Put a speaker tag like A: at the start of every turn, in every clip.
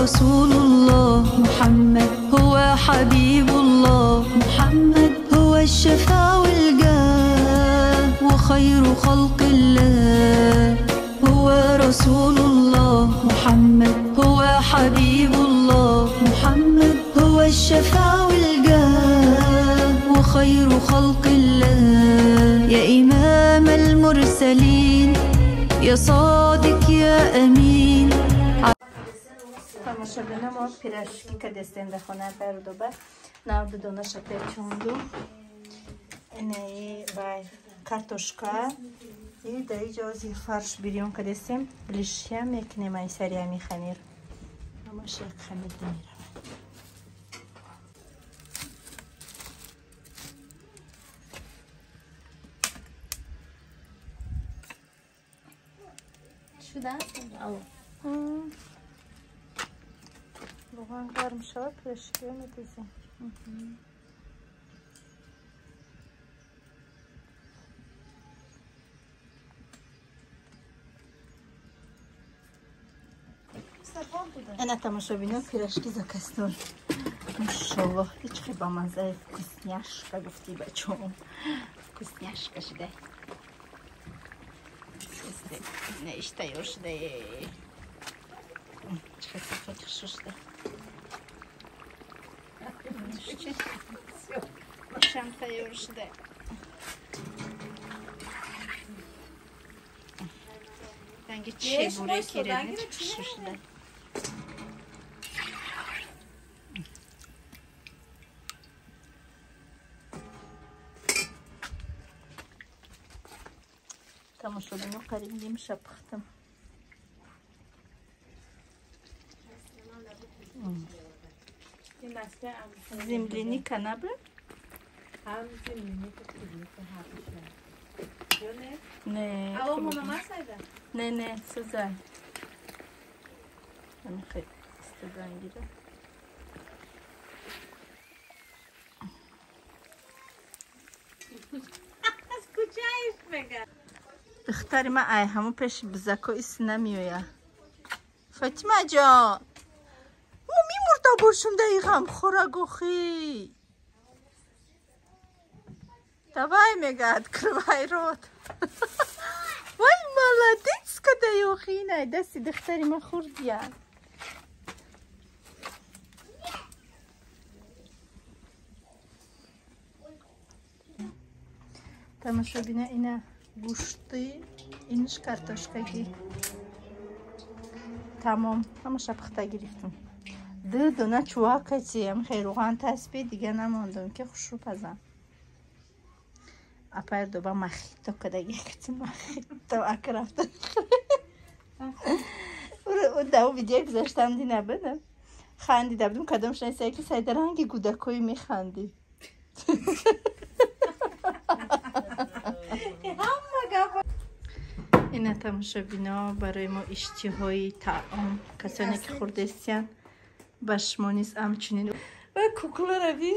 A: رسول الله محمد هو حبيب الله محمد هو الشفاء والجاه وخير خلق الله هو رسول الله محمد هو حبيب الله محمد هو الشفاء والجاه وخير خلق الله يا إمام المرسلين يا صادق يا أمين.
B: Тамошобина мо пирожки кадестем дар хона Бардоба. 92 донаша печондум. Инаи вай картошка. И дар иҷо ози фарш бирён кадестем. Лишия мекунем ай сари ҳами хамир. Ҳамаш як хамир меравад.
C: Шуда? Алло.
B: Равған гарм шавад, пирожкиро метезем. Ана тамошобино пирожки заказ дор. Машаллоҳ, ҳеҷ хел ба маззаи вкусняшка гуфти бачаом. Вкусняшка шуда. Иш тайёр шуда. Чӣ сафед хушу шуда. Шам тайёр шуда. Ранги чебуреки редни хушу шуда. Тамошобино қариб нимша пухтам. Земляника набра? Не. Не, не, сузай. Духтари ман ай ҳамон пеши бизако ис намеояд. Фатима ҷон, мо мемурда бошум дар и ғамхӯрак охи. Давай, мега, открывай рот. Вай, молодец, кадай охи, инай дасти духтари ман хурдия. Тамошобина ина гӯшти, инш картошкагӣ. Тамом, ҳамаша пухта гирифтам. Ду дона чувакатиам хел равған таспи дига намондам ки хушрӯ пазам. Апайр доба махито кадаги махито ак рафта. Да, видео гузаштам ди набуда. Хандида будум кадомш несае ки сайда ранги гудакои механдӣ. Ина тамошобино барои мо иштиҳои таом касоне ки хурдестиянд ба шумо низ ҳамчунин. Вай кукларо би?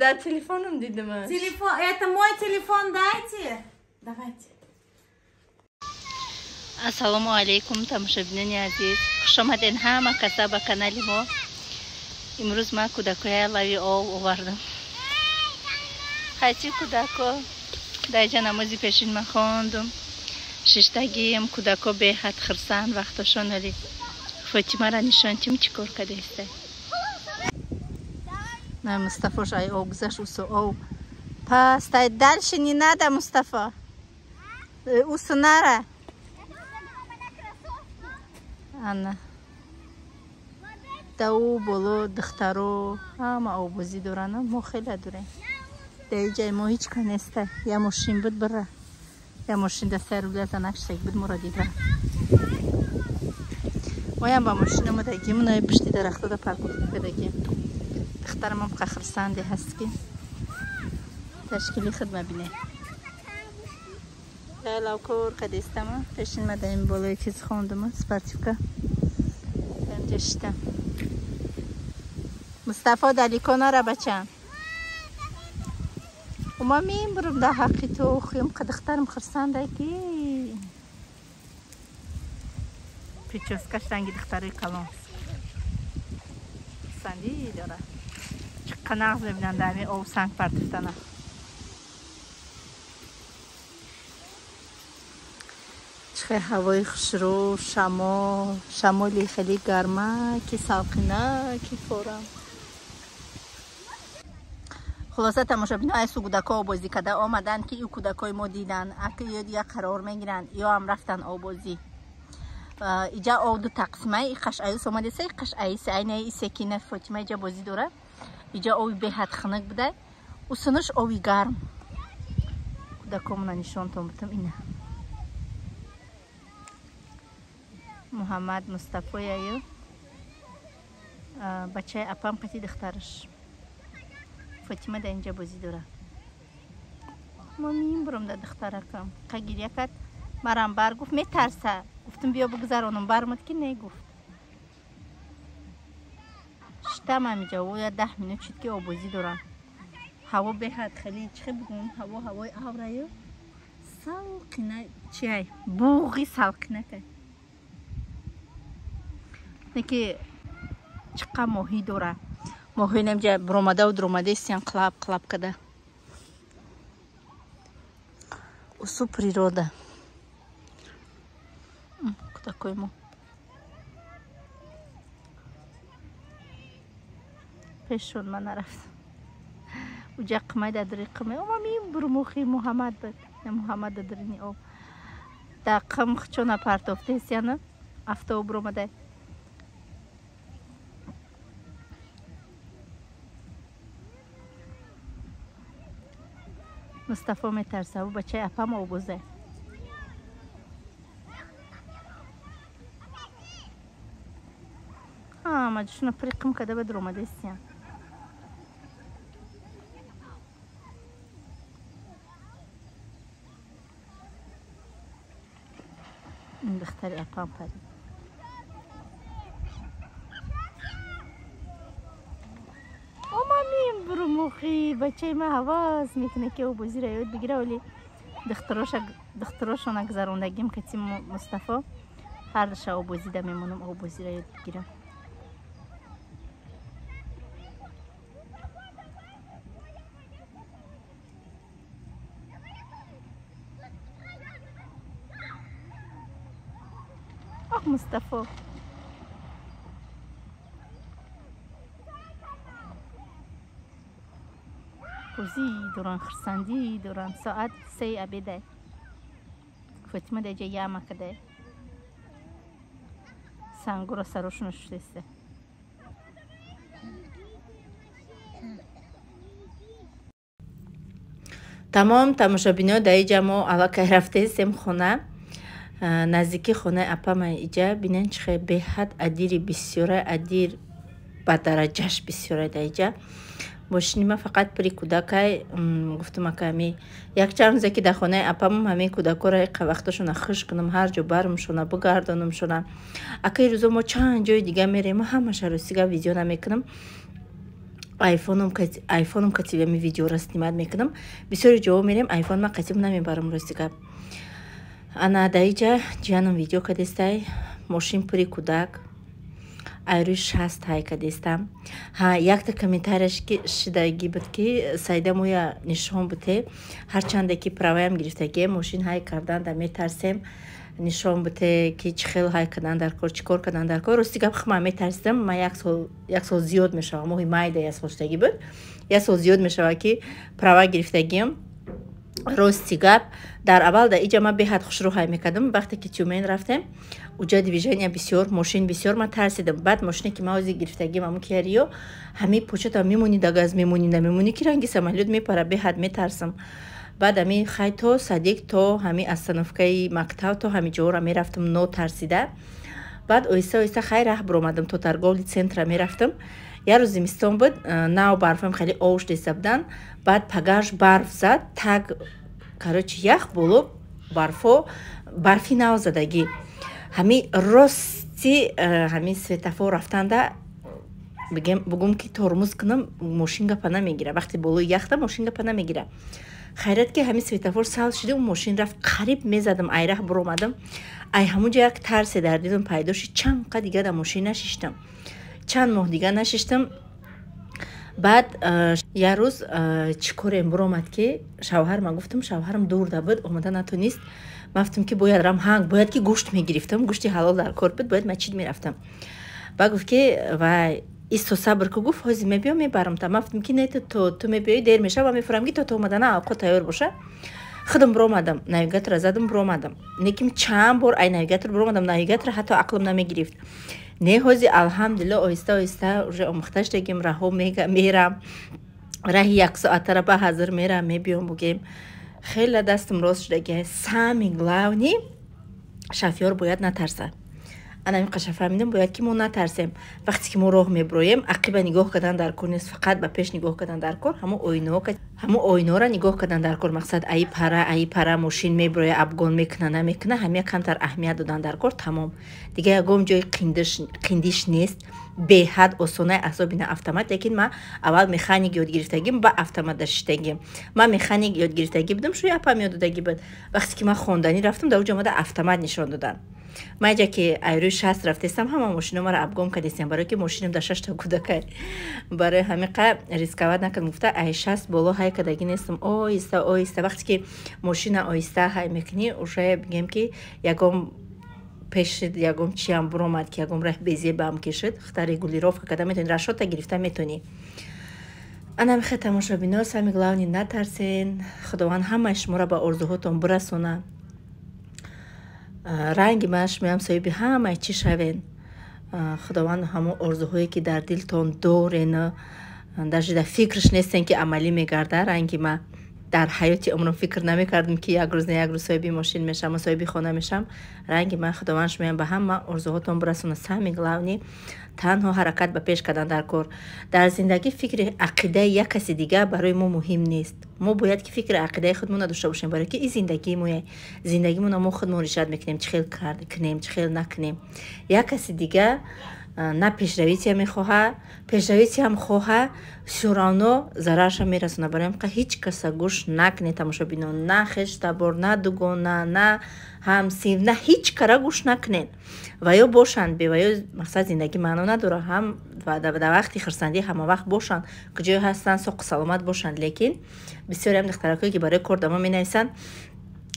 B: Да, телефоном дидамаш.
C: Телефон, это мой телефон, дайте. Давайте.
B: Ассалому алайкум, тамошобинони азиз. Хуш омадед ҳама каса ба канали мо. Имрӯз ман кӯдакоя лави об овардам. Хайси кӯдако дар ҷа намози пешин ман хондум. Шиштагием кӯдако беҳад хирсанд вақтошон али Фотимара нишон тим чӣ кор кадаиста. На Мустафош ай об гузашт усу об. Пастай дальше не надо, Мустафа. Усу нара. Ана. Да ӯ боло духтаро ҳама оббозӣ доранд, мо хеле дорем. Дар ҷай мо ҳеҷ ка неста. Я мошин буд бира. Я мошин дар сари руля занак шитак буд моро дид рафт. Моям ба мошин омадагим, нои пушти дарахтода парковка кардагим. Духтарам ҳам хурсанде ҳаст ки ташкили худ мабине. Лавкор кадестама. Пешин ма дар ин болои чиз хондума, спортивка. Инҷа шитам. Мустафо далеко нара бачам. Ума мембурам дар ҳаққи ту, хим духтарам хурсанда ки. Прическаш ранги духтарои калон. Хурсандӣ дора. Чиққа нағз мебинанд ами об санг партифтана. Чихе ҳавои хушрӯ, шамол, шамоли хеле гарма, ки салқина, ки форам. Хулоса тамошобино айсу кӯдакҳо обозӣ карда омаданд, ки ю кӯдакҳои мо диданд, аки ё дигар қарор мегиранд, ё ҳам рафтан обозӣ. Иҷа об ду тақсима, иқаш аюс омадеса, иқаш аиса, айна исекина Фотима иҷа бозӣ дора. Иҷа оби беҳад хунук буда, усунуш оби гарм. Кӯдакҳомона нишонтон бутам ина. Муҳаммад Мустафояю бачаи апам қати духтараш. Фотима дар инҷа бозӣ дора. Мо мебурам дар духтаракам. Қа гиря кард, марам бар гуфт, метарса. Гуфтам биё бигзаронам, бармад ки не гуфт. Штам ҳамиҷа, оя 10 минут шуд ки обозӣ дорам. Ҳаво беҳад хеле чӣ бигӯм, ҳаво ҳавои авраю салқина чиай, буғи салқинакай. Неки чиқа моҳӣ дора. Моҳӣ намҷа буромадаву дуромадаистиян клап клап када. Усу природа. Кӯдакои мо. Пешон ман нарафтам. Уҷа қимай дар дари қимай. Омам ин бурмухи Муҳаммад буд. Муҳаммад дар дарини об. Дар қим хичона партофтаистияна автобус буромадай. Мустафо метарса, ӯ бачаи апам обозе. Ҳама ҷушуна приқим када ба дуромадаистиян. Ин духтари апам парид. Бурмухи бачаи ма ҳавас мекунад ки обозиро ёд бигира, вале духтарошона гузарондагим кати Мустафо ҳар ша обозида мемонам обозиро ёд бигирам. Ох, Мустафо. Бозӣ доранд, хурсандӣ доранд. Соат 3 обеда. Фотима дар ҷа яма када. Сангуро сарошона шустеста.
C: Тамом тамошобино дар иҷа мо аллакай рафтаистем хона. Наздики хонаи апама иҷа бинен чӣ хел беҳад адири бисёра, адир ба дараҷаш бисёра дар иҷа. Мошини ма фақат пури кӯдакай. Гуфтам ака ами якчанд рӯзе ки дар хонаи апамам ҳамин кӯдакҳоро иқа вақтошона хуш кунам, ҳар ҷо бармшона, бигардонамшона. Акаи рӯзо мо чанд ҷои дига мерем, ҳамаша ростига видео намекунам. Айфоном кати ами видеоро снимат мекунам. Бисёри ҷоҳо мерем, айфон ма қатиб намебарам ростига. Ана дар иҷа ҷиянам видео кадестай, мошин пури кӯдак. Айрӯи 60 ҳай кадестам. Ҳа, якта комментарияш ки шидагӣ буд ки Саида моя нишон буте, ҳарчанде ки праваям гирифтагӣ, мошин ҳай кардан да метарсем, нишон буте ки чӣ хел ҳай кардан дар кор, чӣ кор кардан дар кор. Рости гап ман метарсидам, ман як сол зиёд мешавам, моҳи майда як сол шудагӣ буд, як сол зиёд мешавад ки права гирифтагиам. Рости гап дар аввал дар иҷа ман беҳад хушрӯ ҳай мекардам. Вақте ки Тюмен рафтем, уҷа движения бисёр, мошин бисёр, ман тарсидам. Баъд мошине ки ман ҳозир гирифтагим, ҳамун Киа Рио, ҳамин почата мемонӣ да газ мемонӣ намемонӣ ки ранги самолёт мепара, беҳад метарсам. Баъд ҳамин хай то садик, то ҳамин остановкаи мактаб, то ҳамин ҷоро мерафтам нотарсида. Баъд оҳиста оҳиста хай раҳ биромадам, то торговли центра мерафтам. Як рӯз зимистон буд, нав барфам хеле овш деста буданд. Баъд пагаш барф зад, таг короче ях боло барфо, барфи нав задагӣ. Ҳамин рости ҳамин светофор рафтанда бигум ки тормоз кунам, мошин гапа намегира. Вақте болои яхта мошин гапа намегира. Хайрат, ки ҳамин светофор сабз шуда, мошин рафт, қариб мезадам, ай раҳ буромадам. Ай ҳамунҷо як тарсе дар дилам пайдо шуд. Чанд қа дига дар мошин нашиштам, чанд моҳ дига нашиштам. Баъд як рӯз чӣ корем буромад, ки шавҳарма гуфтам, шавҳарам дурда буд, омада натонист. Ман гуфтам, ки бояд рам, ҳанг бояд ки гӯшт мегирифтам, гӯшти ҳалол дар кор буд, бояд масҷид мерафтам. Баъд гуфт, ки вай, исто, сабр ку, гуфт, ҳозир мебиём, мебарам та. Ман гуфтам, ки не, то ту мебиёӣ, дер мешава, ва мефурам, ки то ту омадана авқот тайёр боша. Худам биромадам, навигатора задам, биромадам. Лекин чанд бор ай навигатор биромадам, навигатора ҳатто ақлам намегирифт. Не, ҳозир, алҳамдулилла, оҳиста оҳиста уже омӯхта шудагим, раҳо мерам, раҳи яксоатара ба ҳазир мерам, мебиём, бугем, хеле дастам рост шудаги. Самый главный, шофёр бояд натарсад. Ана қаша фаҳмидам, бояд ки мо натарсем. Вақте ки мо роҳ меброем, ақиба нигоҳ кардан дар кор нест, фақат ба пеш нигоҳ кардан дар кор. Ҳамо оинаҳоро нигоҳ кардан дар кор. Мақсад, аи пара мошин меброя, обгон мекуна, намекуна, ҳамя камтар аҳамият додан дар кор, тамом. Дига ягон ҷои қиндиш нест, беҳад осонай, особенно автомат. Лекин ман аввал механик ёд гирифтагим, ба автомат дашиштагим. Ман механик ёд гирифтагӣ будам, шӯи апам ёд додагӣ буд. Вақте ки ман хонданӣ рафтам, дар уҷо омада автомат нишон доданд. Ман иҷа ки айрӯи 60 рафтестам, ҳама мошино маро обгон кардестям, барое ки мошинам дар шашта кӯдакай. Барои ҳамиқа рисковать накардам, гуфта, ай 60 боло ҳай кардагӣ нестам. Оҳиста оҳиста, вақте ки мошина оҳиста ҳай мекунӣ, уже бигем, ки ягон пешид, ягон чиам буромад, ки ягон раҳ безебам кишид, хата регулировка карда метавонӣ, расчёта гирифта метавонӣ. Ана михе, тамошобино, самый главный, натарсен. Худованд ҳамаи шуморо ба орзуҳотон бирасона. Ранги ман, шумоям соҳиби ҳамаи чӣ шавен. Худованд ҳамон орзуҳое, ки дар дилтон дорен, даже дар фикраш нестен, ки амалӣ мегарда. Ранги ма, дар ҳаёти умрам фикр намекардам, ки як рӯз, не, як рӯз соҳиби мошин мешавам, соҳиби хона мешавам. Ранги ман, Худованд шумоям ба ҳама орзуҳотон бирасона. Самый главный, танҳо ҳаракат ба пеш кардан дар кор. Дар зиндагӣ фикри ақидаи як каси дигар барои мо муҳим нест. Мо бояд ки фикри ақидаи худмон надошта бошем, барое ки ин зиндагии моя, зиндагимонро мо худмон решать мекунем, чӣ хел кунем, чӣ хел накунем. Як каси дигар на пешравития мехоҳа, пешравитиям хоҳа, всё равно зарарша мерасона. Барои ҳамқа ҳеҷ каса гӯш накунед, тамошобино, на хештабор, на дугона, на ҳамсинф, на ҳеҷ кара гӯш накунед. Ва ё бошанд, беваё мақсад зиндагӣ маъно надорад. Ҳам дар вақти хурсандӣ ҳама вақт бошанд, куҷое ҳастанд, соқу саломат бошанд. Лекин бисёриам духтаракое, ки барои кор да мо менависанд,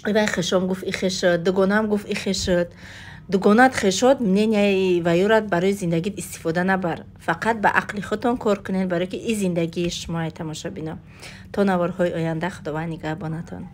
C: вай хешом гуфт, ихе шуд, дугонаам гуфт, ихе шуд. Дугонат хешод, мненияи ваёрат барои зиндагит истифода набар. Фақат ба ақли худтон кор кунед, барое ки ин зиндагии шумои. Тамошобино, то наворҳои оянда, Худованд нигаҳбонатон.